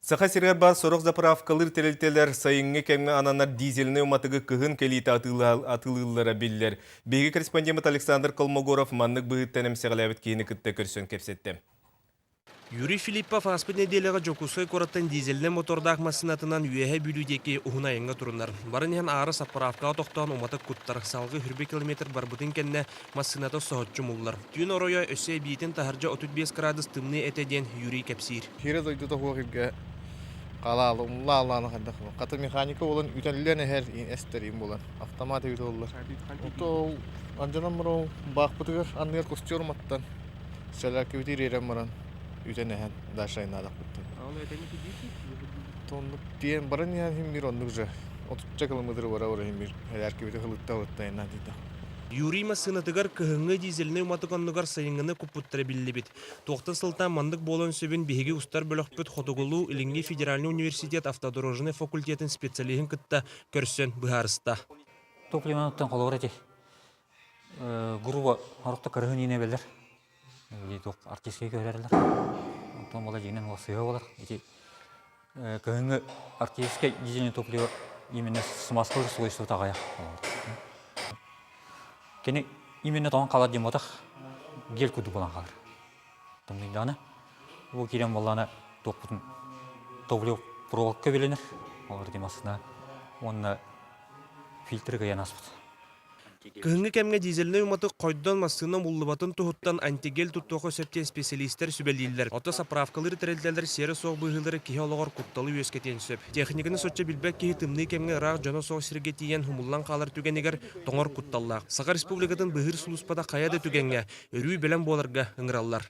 Саха сиригэр баар сорох заправкалыыр тэрилтэлэр сайыҥҥы кэмҥэ ананар дизельнэй уматыгы кыһын кэлиитэ атыылыыллара биллэр. Биһиги корреспондеммыт Александр Колмогоров маннык быһыыттан эмсэҕэлээбит киһини кытта көрсөн кэпсэттэ. Юрий Филиппов ааспыт нэдиэлэҕэ Дьокуускай куораттан дизельнэй мотордаах массыынатынан Үөһээ Бүлүү диэки уһун айаҥҥа турунар. Баран иһэн аара саппараапкаҕа тохтоон уматык куттар, салгыы сүүрбэ километр барбытын кэннэ массыыната соһуччу умуллар. Түүн оройо өссө эбиитин таһырдьа 35 кыраадыс тымныы этэ диэн Юрий кэпсиир. Сирэ дойдута суох иргэ халаалы умла-алааны хайдах хата механика буолан үтэллэн эһэр эстерим буолан автомат эбит буоллар. Ото ол андьанан баран баахпытыгар анныгар костер маттан сэлээккибити ириэрэн баран үтэн эһэн дальше айнаадахпыттан. Оннук диэн баран иһэн химмир оннук же отучча километр бара бара химмир элээркибити хылытта хылытта айнаан тиийдэх. Юрий массыынатыгар кыһыҥҥы дизельнэй уматык оннугар сайыҥҥыны куппуттара биллибит. Туохтан сылтаан маннык буолуон сөбүн биһиги устар бөлөхпүт Хотугулуу-Илиҥҥи федеральнай университет автодорожнай факультетын специалиһын кытта көрсөн быһаарыста. Топливоттан холобур эти грубо орохто кырыһын иинэ белер. Туох артистскай көһөрөллөр. Онтон була дьиҥинэн ол сыыһа буолар. Ити кыһыҥҥы артистскай дизельное топливо именно смазкалыыр свойствота аҕыйах. Кини именно тоҕон хаалар диэн буотах гель курдук буолан хаалар. Тымныйдаҕына бу киирэн буоллаҕына туохпутун топливо проволока билинэр олор ити массыына уонна фильтры кыйан ааспыт. Кыһыҥҥы кэмҥэ дизельнэй уматык хойдон массыына умуллубатын туһуттан антигель туттуохха сөп диэн специалистэр сүбэлииллэр. Оттон сапправкалыыр тэрилтэлэр сиэрэ суох быһыылара киһи олоҕор кутталы үөскэтиэн сөп. Техниканы соччо билбэт киһи тымныы кэмҥэ ыраах дьоно суох сиргэ тиийэн умуллан хаалар түгэнигэр тоҥор кутталлаах. Саха Республикатын быыһыыр сулууспата хайа да түгэҥҥэ өрүү бэлэм буоларга ыҥыраллар.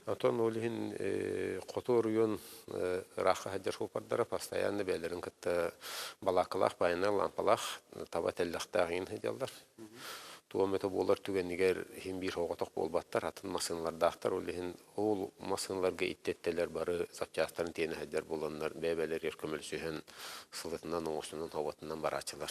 Оттон ол иһин хоту оройуон ыраахха сылдьар суоппардара постоянно бэйэлэрин кытта балааккалаах, паяннай лаампалаах, таба тэллэхтээх иҥин сылдьаллар. Туом это буолар түгэнигэр иһин биир соҕотох буолбаттар, атын массыыналардаахтар. Ол иһин ол массыыналарга иттеттелер бары запчастарын тиэнэ сылдьар буоланнар бэйэ-бэйэлэригэр көмөлөсүһэн сылытынан, оҥостунан, хоботунан барааччылар.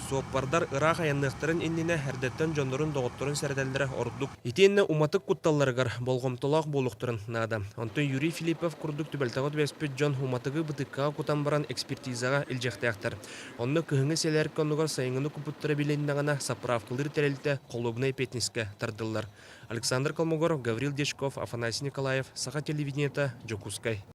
Суоппардар ыраах айанныахтарын иннинэ эрдэттэн дьоннорун, доҕотторун сэрэтэллэрэ ордук. Итиэннэ уматык кутталларыгар болҕомтолоох буолуохтарын наада. Онтон Юрий Филиппов курдук түбэлтэҕэ түбэспит дьон уматыгы бытыккаҕа кутан баран экспертизаҕа илдьиэхтээхтэр. Онно кыһыҥҥы сэлээркэ оннугар сайыҥҥыны куппуттара билиннэҕинэ, сапправкалыыр тэрилтэ холуобунай эпиэтинэскэ тардыллар. Александр Колмогоров, Гаврил Дьячков, Афанасий Николаев, Саха телевидениета, Дьокуускай.